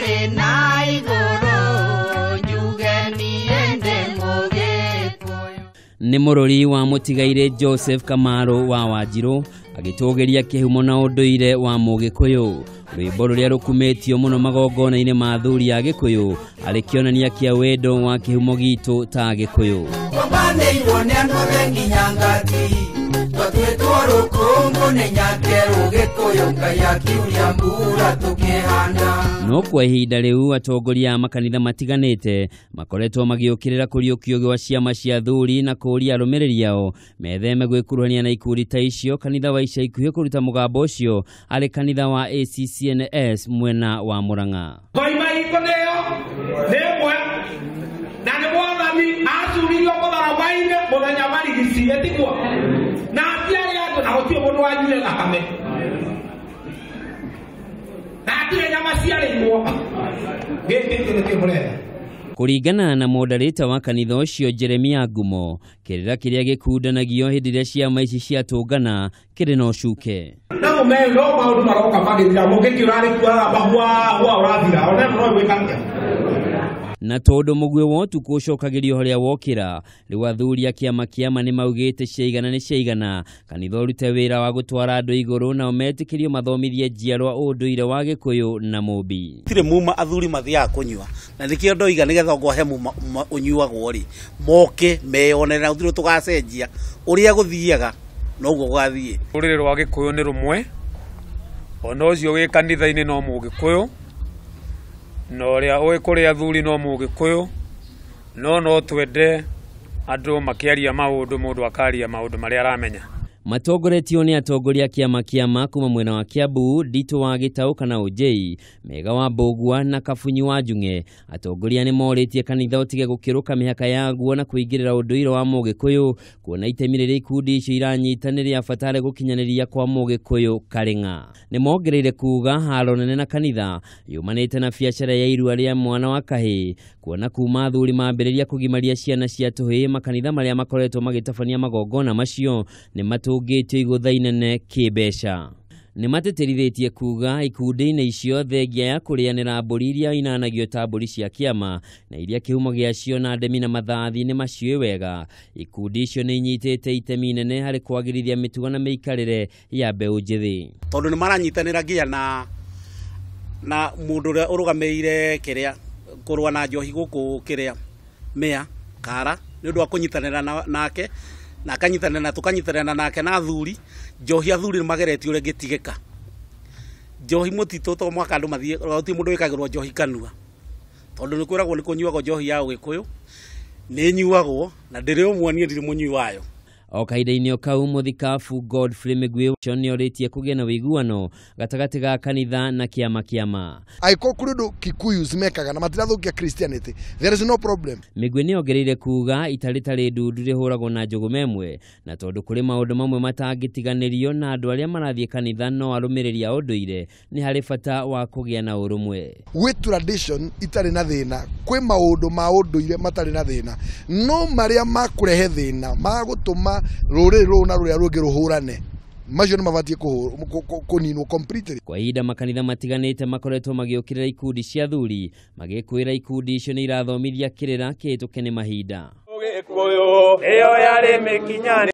Rĩrĩ na igũrũ njuge niĩ ndĩ Mũgĩkũyũ. Nĩ mũrũri wa mũtigairĩ Joseph Kamaru wa Wanjirũ agĩtũgĩria kĩhumo na ũndũire wa Mũgĩkũyũ. Rwĩmbo rũrĩa rũkumĩtio mũno magongona-inĩ ma athuri a Gĩkũyũ arĩ kĩonania kĩa wendo wa kĩhumo gitũ ta Gĩkũyũ. Tũmbanĩirwo nĩ andũ othe nginya ngati, twatuĩtwo rũkũngũ nĩ nyakerũ Gĩkũyũ Ngai akiuria mbura tũkĩhanda. No kwa ihinda rĩu atongoria a makanitha matiganĩte makoretwo magĩũkĩrĩra kũriũkio gwa ciama cia athuri na kũũria arũmĩrĩri ao metheme gwĩkuruhania na ikundi ta icio. Kanitha wa ica ikuhĩ kũruta mũgambo ũcio arĩ kanitha wa ACCNS mwena wa Murang'a. Koima iko nĩyo nĩ ĩmwe na nĩ mwathani acuririo mũtharaba-inĩ mũthenya marigici ĩtiguo na atiarĩ andũ na gũtirĩ mũndũ wanyuire thakame na hatirĩ nyama ciarĩirwo. Gĩkĩ nĩkĩo mũretha. Kũringana na moderator wa kanitha ũcio Jeremia Ngumo, kĩrĩra kĩrĩa gĩkundanagio hĩndĩ ĩrĩa ciama ici ciatũngana kĩrĩ na ũcuke. Na mũme no maũndũ maroka magĩthira, mũngĩkĩ ũrarĩkuaga mahua hua ũrathira, ona no gwĩka atĩa? Na tondũ mũguĩ wa ũtukũ ũcokagĩrio harĩa wokĩra, rĩu athuri a kĩama kĩama nĩ maugĩte ciaigana nĩ ciaigana, kanitha ũrute wĩra wa gũtwara andũ igũrũ nao metĩkĩrio mathomithie njiarwa ũndũire wa Gĩkũyũ na Mũmbi. Tirĩ muma athuri mathiaga kũnyua, na nĩkĩo ndoiga nĩgetha ngwahe muma ũnyuagwo rĩ, moke meyonere na gũtirĩ tũgacenjia ũrĩa gũthiaga noguo gũgathiĩ. Rũrĩrĩ rwa Gĩkũyũ nĩ rũmwe, ona ũcio wĩ kanitha-inĩ no Mũgĩkũyũ, na ũrĩa ũĩ kũrĩ athuri no Mũgĩkũyũ, no twende andũ makĩaria maũndũ mũndũ akaria maũndũ marĩa aramenya. Matongoretio nĩ atongoria kĩama kĩama kuma mwena wa Kiambu, Nditũ wa Gĩtaũ kana Ũnjei, Mega wa Mbũgua na Kabunyi wa Njung'e. Atongoria nĩ morĩtie kanitha ũtige gũkĩrũka mĩhaka yaguo na kũingĩrĩra ũndũire wa Mũgĩkũyũ, kuona itemi rĩrĩa ikundi icio iranyita nĩ rĩa bata harĩ gũkinyanĩria kwa Mũgĩkũyũ Karĩng'a. Nĩ mongereire kuga haro nene na kanitha yumanĩte na biacara ya irua rĩa mwana wa kahĩĩ, kuona kuma athuri mambĩrĩria kũgimaria ciana cia tũhĩĩ makanitha marĩa makoretwo magĩtabania magongona macio nĩ matũngĩtio igũtha inene kĩmbeca. Nĩ matĩtĩrithĩtie kuga ikundi-inĩ icio thengia ya kũrĩanĩra mbũri iria inanagio ta mbũri cia kĩama na iria kĩhumo gĩacio na ndemi na mathathi nĩ maciũĩ wega. Ikundi icio nĩ inyitĩte itemi inene harĩ kwagĩrithia mĩtugo na mĩikarĩre ya mbeũ njĩthĩ. Tondũ nĩ maranyitanĩra nginya na mũndũ ũrĩa ũrũgamĩrĩire kĩrĩa kũrũa na njohi gũkũ kĩrĩa mĩa kara nĩ ũndũ wa kũnyitanĩra nake na akanyitanĩra tũkanyitanĩra nake na athuri. Njohi athuri nĩ mageretie ũrĩa ĩngĩtigĩka. Njohi mũtitũ to mũhaka andũ mathiĩ, gũtirĩ mũndũ wĩkagĩrwo njohi kanua, tondũ nĩ kwĩragwo nĩ kũnyuagwo njohi ya Ũgĩkũyũ, nĩ ĩnyuagwo na ndĩrĩ ũmwe, niĩ ndirĩ mũnyui wayo. O kahinda-inĩ o kau mũthikabu Godfrey Mĩgwi ũcio nĩorĩtie kũgĩa na ũiguano gatagatĩ ga kanitha na kĩama kĩama. Angĩkorwo kũrĩ ũndũ Kikuyus mekaga na matirathũkia Christianity, there is no problem. Mĩgwi nĩongereire kuga itarĩtarĩ ndundu rĩhũragwo na njũgũma ĩmwe, na tondũ kũrĩ maũndũ mamwe matangĩtiganĩrio na andũ arĩa marathiĩ kanitha no arũmĩrĩri a ũndũire, nĩ harĩ bata wa kũgĩa na ũrũmwe. Gwĩ tradition itarĩ na thĩna, kwĩ maũndũ ma ũndũire matarĩ na thĩna, no marĩa makũrehe thĩna magũtũma rũrĩrĩ rũrũ na rũrĩa rũngĩ rũhũrane, macio nĩ mabatiĩ kũninwo completely. Kwa ihinda makanitha matiganĩte makoretwo magĩũkĩrĩra ikundi cia athuri, magĩkwĩra ikundi icio nĩ irathomithia kĩrĩra kĩhĩtũke nĩ mahinda. Ũgĩkũyũ ĩyo yarĩ mĩkinya.